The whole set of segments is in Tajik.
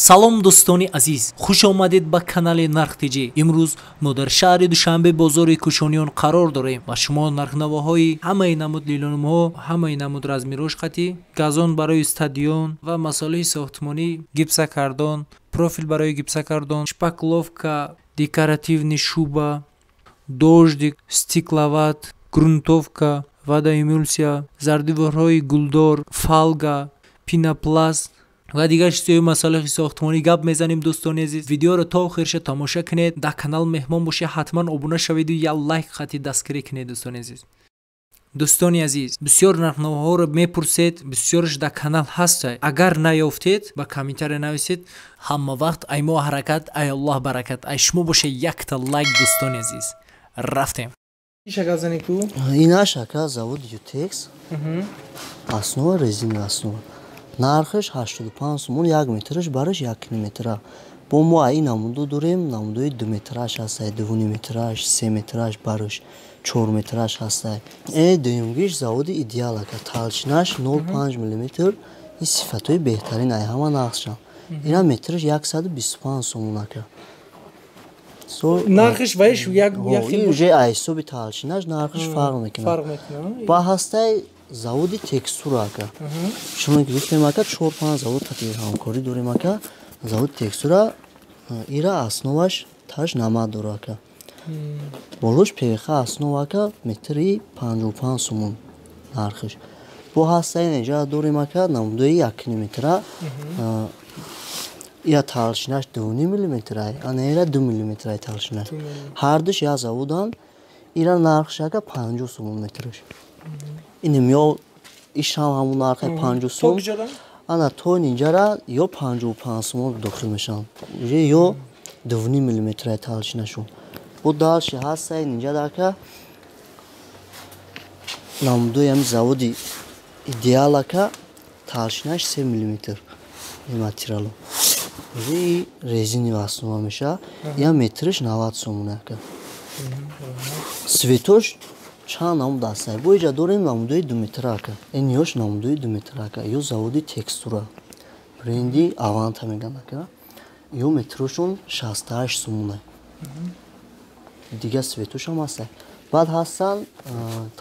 Салом, дӯстони азиз, хуш омадед ба канали Нарх ТЖ. Имрӯз мо дар шаҳри Душанбе, бозори Кӯшониён қарор дорем ва шумо нархнавоҳои ҳамаи намуд лилонумҳо, ҳамаи намуд размерош қатӣ, газон барои стадион ва масолеҳи сохтмонӣ, гипсокартон, профил барои гипсокартон, шпаклёвка, декоративный шуба, дождик, стекловат, грунтовка, водоэмульсия, зардиворҳои гулдор, фольга, пенопласт ва дигар чизҳои масолеҳи сохтмонӣ гап мезанем. Дӯстони азиз, видеоро то охирша тамоша кунед. Дар канал меҳмон бошед, ҳатман обуна шаведу як лайк хати дастгирӣ кунед. Дӯстони азиз, дӯстони азиз, бисёр нархномаҳоро мепурсед, бисёрш дар канал ҳаста. Агар наёфтед, ба комментария нависед. Ҳама вақт ай мо ҳаракат, ай Аллоҳ баракат, ай шумо боша якта лайк. Дӯстони азиз, рафтем. Инаш, ака, заводи Ютекс, основа резина, основа. Нархаш 85 сомон як метраш, бараш 1 метра. Бо мо ай намудо дорем, намудои 2 метраш ҳастай, 2,5 метраш, 3 метраш, бараш 4 метраш ҳастай. Дуюмгиш заводи Идеал, ака, толщинаш 0,5 миллиметр. Ин сифатҳои беҳтарин, ай ҳама нағзшам. Ина метраш 125 сомон, ака. Нархиш ваиш як? Уже ай ҳисоби толщинаш нархиш фарқ мекунад. Ба ҳастай заводи Текстура, ака. Чуноне ки гуфтем, ака, чор панҷ завод қати ҳамкорӣ дорем, ака. Заводи Текстура, ира основаш таш намад дора, ака, болош ПВХ основа, ака, метри 55 сомон нархиш. Бо ҳастаи инҷа дорем, ака, намудои 1 метра. Ира толщинаш 2,5 миллиметрай, ана ира 2 миллиметрай толщинаш. Ҳардуш як заводанд. Ира нархш, ака, 50 сомон метраш. Инем ё ишам ҳамун нархи 50 сом. Ана то инҷара ё 55 сомон дохил мешаванд, уже ё 2,5 миллиметраи толщинашон. Бо дальше ҳаста инҷа, ака, намудои ҳами заводи Идеал, ака, толщинаш 3 миллиметр. Ин материалу уже и резиновый основа мешавад, я метриш 90 сомон, ака. Цветош чанд намуд ҳастай. Бо иҷа дорем намудои 2 метра, ака. Ин ёш намудои 2 метра, ака, ё заводи Текстура, бренди Аванта меган, ака. Ё метрошон 68 сомона. Дигар цветошам ҳастай. Баъд ҳастанд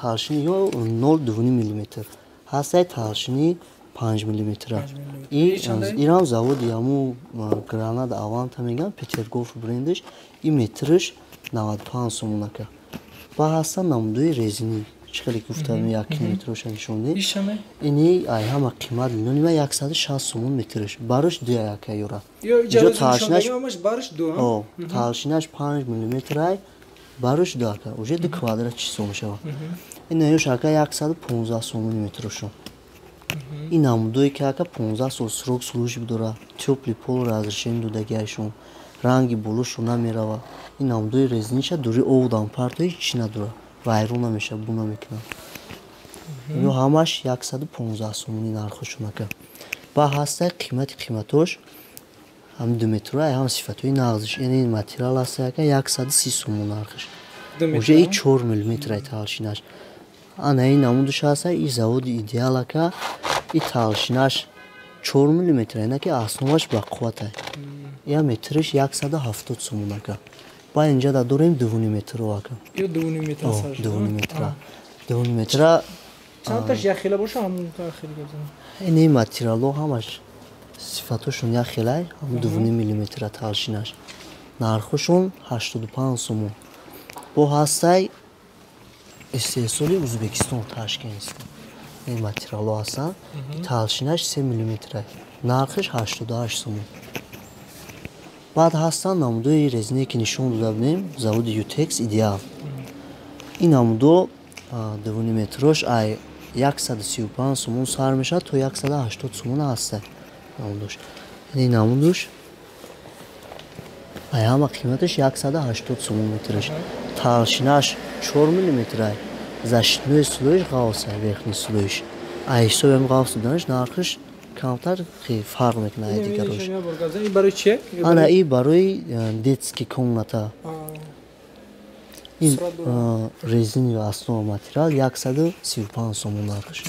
толщини ё 0,5 миллиметр ҳастай, толщини 5 миллиметра. Ирам заводи ҳаму Гранада, Аванта меган, Петергоф брендиш. И метриш 95 сомон, ака. Ба ҳастанд намудои резинӣ, чӣ хеле гуфтам, як метроша нишондем. Ини ай ҳама қимат линонима, 160 сомон метриш, бараш ду, яка ёра. Инҷо толщинаш 5 миллиметрай, бараш ду, ака, уже ду квадрат число мешавад. Ин ёш, ака, 115 сомони метрошон. Ин намудое ки, ака, 15 сол срок службы дора, тёплый пол разрешение додагиашон, ранги болошо намерава. Ин намудои резиниша дури овдан парто, ҳеҷ чӣ надора, вайрон намешава, бу намекунад. Ино ҳамаш 115 сомони нархошон, ака. Ба ҳастай қимати қиматош ҳам 2 метра, ҳам сифатҳои нағзиш. Яъне ин материал ҳастай, ака, 130 сомон нархиш, уже и 4 миллиметрай толщинаш. Ана ин намудаш ҳастай, и заводи Идеал, ака, и толщинаш 4 миллиметра, ина ки основаш бақувватай. Я метриш 170 сомон, ака. Ба инҷа да дорем 2,5 метро, ака. 2,5 метра, 2,5 метра. Чандташ якхела боша, ҳамун Ини материалҳо ҳамаш сифатошон якхелай, ҳам 2,5 миллиметра толщинаш. Нархошон 85 сомон. Бо ҳастай истеҳсоли Ӯзбекистон, Ташкент. Ин материалҳо ҳастанд, толщинаш 3 миллиметра, нархиш 88 сомон. Баъд ҳастанд намудои резине ки нишон дода будем, заводи Ютекс, Идеал. Ин намудо 2,5 метрош ай 135 сомон сар мешавад, то 180 сомон ҳаста намудош. Ин намудош ай ҳама қиматаш 180 сомон метраш. Толщинаш 4 миллиметрай, защитной слоиш ғафса, верхний слоиш. Ай ҳисоби ҳам ғафс буданаш нархиш камтар фарқ мекунад ай дигарош. Ана и барои детский комната. Ин резиновый основа материал, 135 сомон нархиш.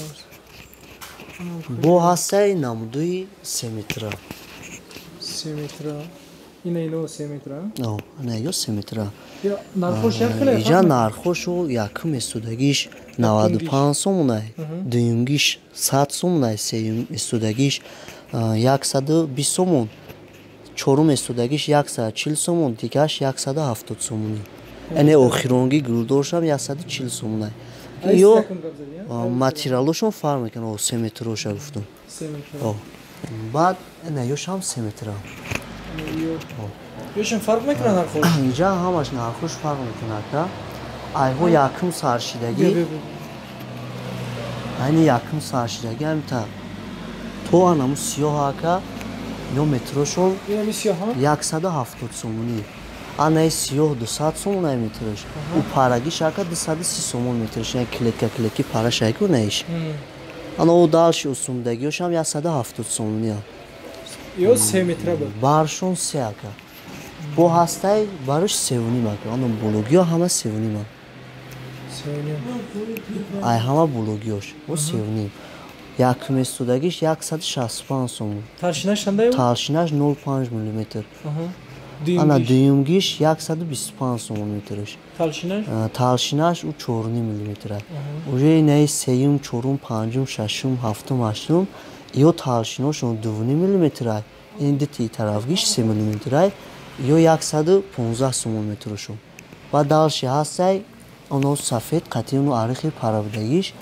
Бо ҳастаи намудои 3 метра. 3 метра. Ина ино 3 метра? Ана ё 3 метра. Нархош як хеле? Иҷа нархошу якум истодагиш 95 сомонай, дуюмгиш 100 сомонай, сеюм истодагиш 120 сомон, чорум истодагиш 140 сомон, дигаш 170 сомонӣ. Яъне охиронги гулдоршам 140 сомонай. Ё материалошон фарқ мекунад, 3 метроша гуфтум. Баъд ина ёшам 3 метра. Ёшам фарқ мекунад нархош? Инҷа ҳамаш нархош фарқ мекунад, да? Айҳо якум саршидагӣ, айни якум саршидагӣ ҳамита то анаму сиёҳ ака ё метрошон 170 сомонӣ. Анаи сиёҳ 200 сомон ай метрош. У парагиш ака 230 сомон метрош, яъне клетка клетки параш айку наиш. Ана у далши усумдагиёшам 170 сомонӣ. Ё 3 метра буд. Баршон 3 ака. Бо ҳастай барош 3.5 ака. Ана булугиё ҳама 3.5. 3.5. Ай ҳама булугиёш бо 3.5. Якум истодагиш 165 сомон. Толщинаш чандай? Толщинаш 0.5 миллиметр. Ана дуюмгиш 125 сомон метраш. Толщинаш? Толщинаш у 4.5 миллиметр. Уже инаи сеюм, чорум, панҷум, шашум, ҳафтум, ҳаштум ё толщинашон 2.5 миллиметр. Ин дути тарафгиш 3 миллиметр. Ё 115 сомон метрашон. Баъд далши ҳастай оно сафед қатъи оно арихи паравдагиш.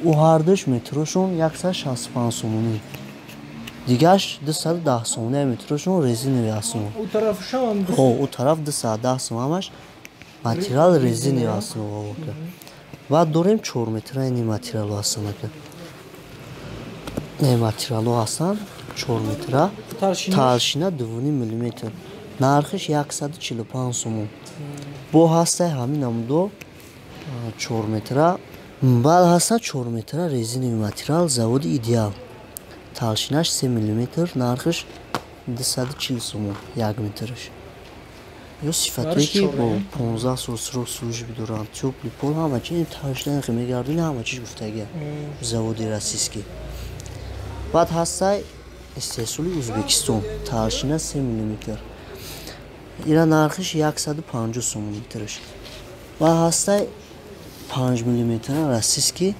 У ҳардуш метрошон 165 сомонӣ. Дигаш 210 сомонӣ метрошон резиновый основа. У тарафшам О, у тараф 210 сом ҳамаш материал резиновый основа. Баъд дорем 4 метра ини материалҳо ҳастанд ака. Не материалҳо ҳастанд 4 метра. Толщина 2.5 миллиметр. Нархиш 145 сомон. Бо ҳастай ҳамин намудо 4 метра. Баъд ҳаста 4 метра резиновый материал заводи Идеал. Толщинаш 3 миллиметр, нархиш 240 сомон 1 метраш. Ё сифатое ки бо 15 сол срок служби доранд, тёплый пол ҳама чи ин толщина хе мегардони ҳама чиз гуфтагия. Заводи российский. Баъд ҳастай истеҳсоли Ӯзбекистон, толщина 3 миллиметр. Ира нархиш 150 сомон метраш. Баъд ҳастай 5 миллиметр российский.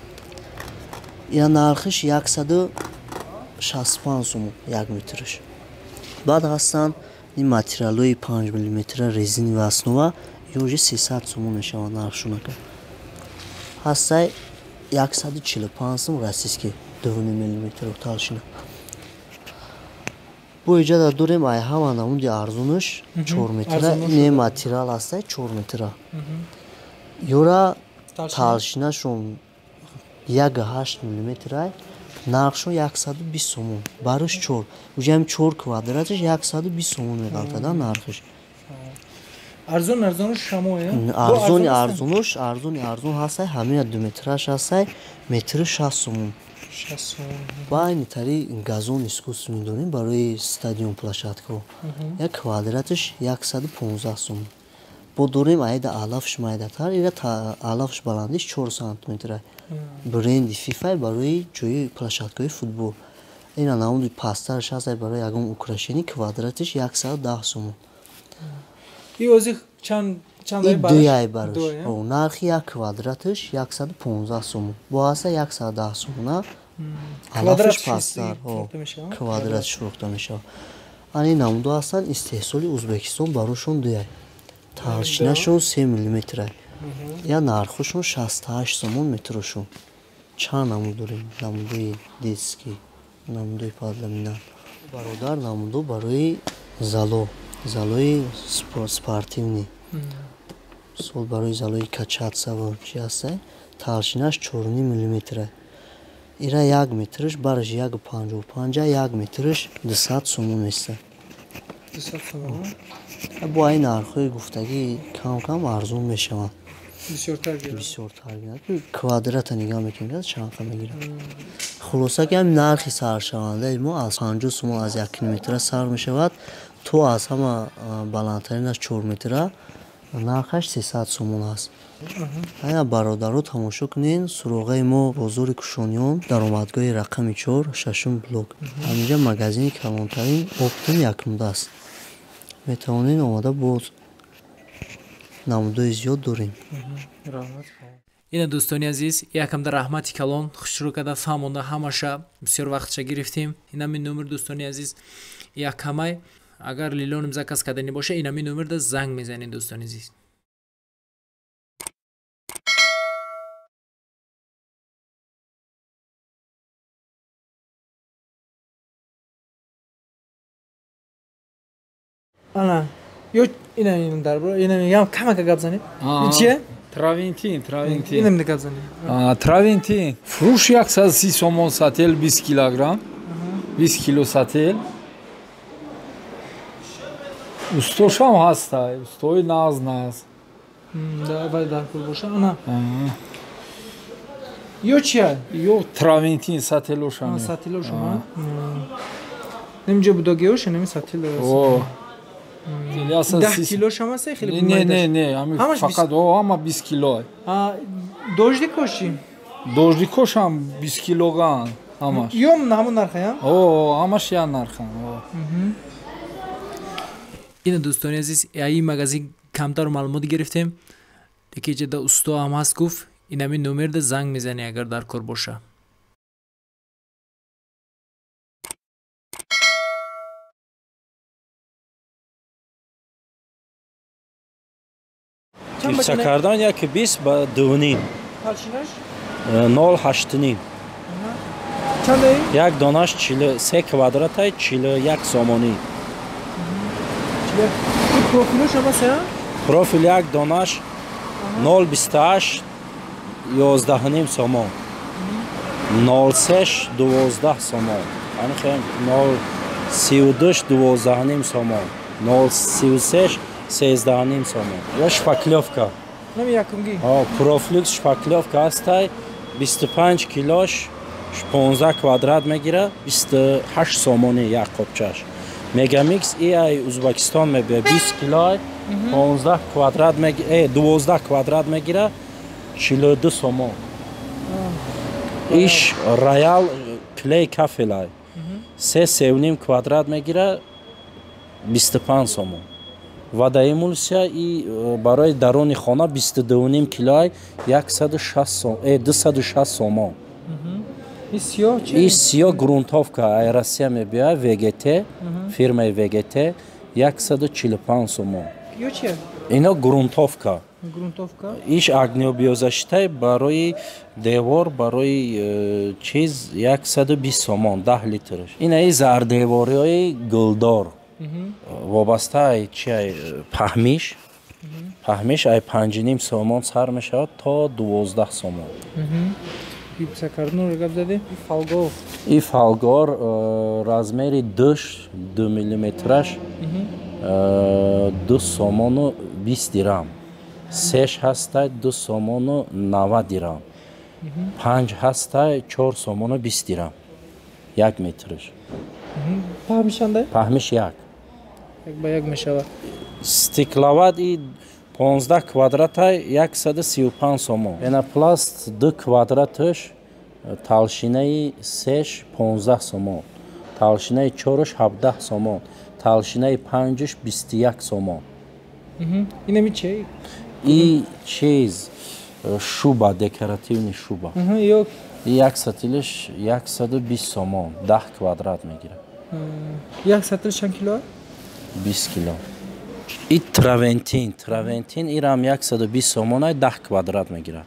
Ира нархиш 165 сомон 1 метраш. Баъд ҳастанд ин материалҳои 5 миллиметр резиновая основа, ё уже 300 сомон мешавад нархшон ака. Ҳастай 145 сом российский 2.5 миллиметр толщина. Бо иҷа дорем ай ҳама намуди арзонаш 4 метра, не материал ҳастай 4 метра. Ёра толщинашон 1.8 миллиметр, нархшон 120 сомон. Барош 4. Уже ҳам 4 квадраташ 120 сомон меғалтада нархиш. Арзон арзонаш шамо, Арзони арзонаш, арзони арзон ҳастай, ҳамина 2 метраш ҳастай, метри 60 сомон. 60 сомон. Ба айни тари газон искусственный дорем барои стадион площадкаҳо. Як квадраташ 115 сомон. Бо дорем айда алафш майдатар, ира алафш баландиш 4 сантиметр. Бренди FIFA барои ҷои площадкаҳои футбол. Ина намуди пасттараш ҳастай барои ягон украшение, квадратиш 110 сомон. И ози чанд ай барош? Барош. Нархи як квадратиш 115 сомон. Бо ҳаста 110 сомона. Алафш пасттар, квадратиш фурӯхта мешавад. Ани намудо ҳастанд истеҳсоли Ӯзбекистон барошон дуяй. Толщинашон 3 миллиметр. Я нархошон 68 сомон метрошон. Чанд намуд дорем? Намудои детский, намудои подламинат. Бародар намудо барои зало, залои спортивный. Сол барои залои качатса ва чи ҳастай? Толщинаш 4.5 миллиметр. Ира 1 метраш бараш 1.55, 1 метраш 200 сомон места. 200 сомон. Бо ай нархҳои гуфтагӣ кам-кам арзон мешаванд. Бисёртар гиранд. Бисёртар гиранд. Квадрата нигоҳ мекунем, чанд қа мегиранд. Хулоса ки ҳам нархи саршавандаи мо аз 50 сомон аз 1 метра сар мешавад то аз ҳама баландтаринаш 4 метра нархаш 300 сомон аст. Ая бародаро тамошо кунен, суроғаи мо бозори Кушониён, даромадгоҳи рақами 4, шашум блок. Ҳаминҷа магазини калонтарин оптом якумдаст. Метавонед омада боз намудои зиёд дорем. Ина дӯстони азиз, якамда раҳмати калон, хушрӯ карда фаҳмонда ҳамаша, бисёр вақтша гирифтем. Инами номер дӯстони азиз якамай, агар лилоним заказ кардани боша, инами номерда занг мезанед дӯстони азиз. Ана, ё ина ин дар ина ям камака гап занед. Ин чие? Травентин, травентин. Инам гап занед. Травентин. Фурӯш 130 сомон сател 20 килограмм. 20 кило сател. Устошам ҳаста, устои наз наз. Да, вай дар кул боша. Ана. Ё чия? Ё травентин сателошам. Сателошам. Немҷа будагиёша, неми сател. О. 10 кило шама се хеле не не не ами фақат о ама 20 кило. А дождикоши? Дождикошам 20 килоган ҳамаш. Ём ҳамон нарха, о ҳамаш я нархан. Ина дӯстони азиз, ин магазин камтар маълумот гирифтем. Леки ҷада усто ҳам ҳаст гуфт, инами номерда занг мезанӣ агар дар кор боша. Ипса кардан 1.20 ба 2.5. Толщинаш? 0.8.5. Чанд? Як донаш 43 квадратай 41 сомонӣ. Профилаш ҳама се? Профил як донаш 0.28 11.5 сомон. 0.3 12 сомон. Ани хем 0.32 12.5 сомон. 0.33 13.5 сомон. Я шпаклёвка. Нами якумги. О, профлюкс шпаклёвка ҳастай 25 килош 15 квадрат мегира 28 сомонӣ як қопчаш. Мегамикс и ай Узбекистон мебия 20 кило 15 квадрат мегира 12 квадрат мегира 42 сомон. Иш Роял клей кафелай 3.5 квадрат мегира 25 сомон. Ва дар эмулсия и барои даруни хона 22.5 килоай 260 сомон. И сиё грунтовка ай Россия мебия ВГТ, фирмаи ВГТ 145 сомон. Ино грунтовка. Иш огнеобиозащитай барои девор, барои чиз 120 сомон 10 литраш. Ина и зардевориҳои гулдор. Вобаста ай чи ай паҳмиш, паҳмиш ай 5.5 сомон сар мешавад то 12 сомон. Гипса кардонро гап задем. Фалгор. И фалгор размери 2 миллиметраш 2 сомону 20 дирам. 3 ҳастай 2 сомону 90 дирам. 5 ҳастай 4 сомону 20 дирам. 1 метраш. Паҳмиш чандай? Паҳмиш 1. Як ба як мешавад. Стекловат и 15 квадратай 135 сомон. Пенопласт 2 квадраташ толщинаи 3 15 сомон. Толщинаи 4 17 сомон. Толщинаи 5 21 сомон. Инами чи? И чиз шуба, декоративный шуба. Як сатилиш 120 сомон, 10 квадрат мегирад. Як сатил чанд кило? 20 кило. И травентин, травентин ирам 120 сомонай 10 квадрат мегирад.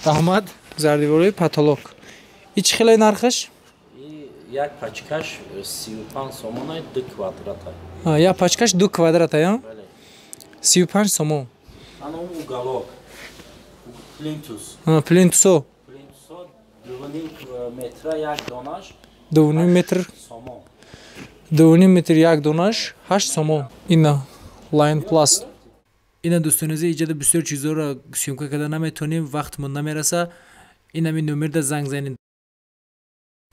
Раҳмат, зардивори потолок. И чӣ хеле нархаш? И як пачкаш 35 сомонай 2 квадрата. Як пачкаш 2 квадрата, я? Бале. 35 сомон. Ана уголок. Плинтус. Плинтусо. Плинтусо 2.5 метра як донаш. 2.5 метр. Сомон. 2.5 метр як донаш 8 сомон. Ина Line Plus. Ина дӯстони азиз, иҷода бисёр чизҳоро съёмка карда наметонем, вақтмон намераса. Ин ҳамин номерда занг занед.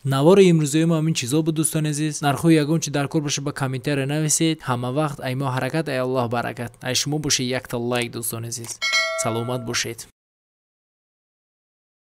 Навори имрӯзаи мо ҳамин чизҳо буд дӯстони азиз. Нархҳои ягон чи дар кор боша ба комментария нависед. Ҳама вақт ай мо ҳаракат, ай Аллоҳ баракат. Ай шумо боша якта лайк дӯстони азиз. Саломат бошед.